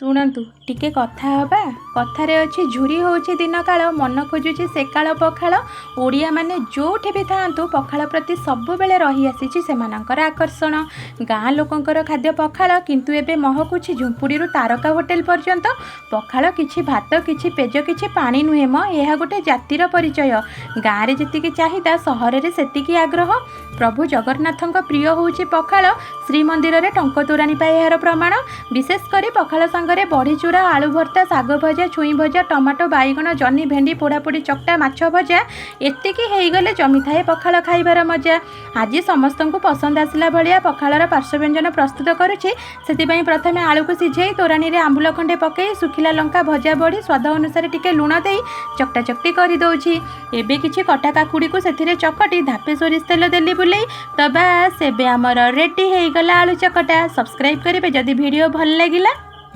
ଶୁଣନ୍ତୁ, ଟିକେ କଥା ହେବା। କଥାରେ ଅଛି, ଝୁରି ହେଉଛି ଦିନ କାଳ, ମନ ଖୋଜୁଛି ସେକାଳ ପଖାଳ। ଓଡ଼ିଆମାନେ ଯେଉଁଠି ବି ଥାଆନ୍ତୁ, ପଖାଳ ପ୍ରତି ସବୁବେଳେ ରହିଆସିଛି ସେମାନଙ୍କର ଆକର୍ଷଣ। ଗାଁ ଲୋକଙ୍କର ଖାଦ୍ୟ ପଖାଳ, କିନ୍ତୁ ଏବେ ମହକୁଛି ଝୁମ୍ପୁଡ଼ିରୁ ତାରକା ହୋଟେଲ ପର୍ଯ୍ୟନ୍ତ। ପଖାଳ କିଛି ଭାତ, କିଛି ପେଜ, କିଛି ପାଣି ନୁହେଁ ମ, ଏହା ଗୋଟେ ଜାତିର ପରିଚୟ। ଗାଁରେ ଯେତିକି ଚାହିଦା, ସହରରେ ସେତିକି ଆଗ୍ରହ। ପ୍ରଭୁ ଜଗନ୍ନାଥଙ୍କ ପ୍ରିୟ ହେଉଛି ପଖାଳ। ଶ୍ରୀମନ୍ଦିରରେ ଟଙ୍କ ତୋରାଣି ପାଏ ଏହାର ପ୍ରମାଣ। ବିଶେଷ କରି ପଖାଳ ସାଙ୍ଗରେ ବଢ଼ିଚୁରା, ଆଳୁ ଭର୍ତ୍ତା, ଶାଗ ଭଜା, ଛୁଇଁ ଭଜା, ଟମାଟୋ, ବାଇଗଣ, ଜହ୍ନି, ଭେଣ୍ଡି ପୋଡ଼ାପୋଡ଼ି ଚକଟା, ମାଛ ଭଜା, ଏତିକି ହେଇଗଲେ ଜମିଥାଏ ପଖାଳ ଖାଇବାର ମଜା। ଆଜି ସମସ୍ତଙ୍କୁ ପସନ୍ଦ ଆସିଲା ଭଳିଆ ପଖାଳର ପାର୍ଶ୍ୱ ବ୍ୟଞ୍ଜନ ପ୍ରସ୍ତୁତ କରୁଛି। ସେଥିପାଇଁ ପ୍ରଥମେ ଆଳୁକୁ ସିଝେଇ ତୋରାଣିରେ ଆମ୍ବୁଲ ଖଣ୍ଡେ ପକାଇ, ଶୁଖିଲା ଲଙ୍କା, ଭଜା ବଢ଼ି, ସ୍ୱାଦ ଅନୁସାରେ ଟିକେ ଲୁଣ ଦେଇ ଚକଟା ଚକଟି କରିଦେଉଛି। ଏବେ କିଛି କଟା କାକୁଡ଼ିକୁ ସେଥିରେ ଚକଟି ଧାପେ ସୋରିଷ ତେଲ ଦେଲି ବୁଲେଇ। ତ ବାସ୍, ଏବେ ଆମର ରେଡ଼ି ହେଇଗଲା ଆଳୁ ଚକଟା। ସବସ୍କ୍ରାଇବ୍ କରିବେ ଯଦି ଭିଡ଼ିଓ ଭଲ ଲାଗିଲା।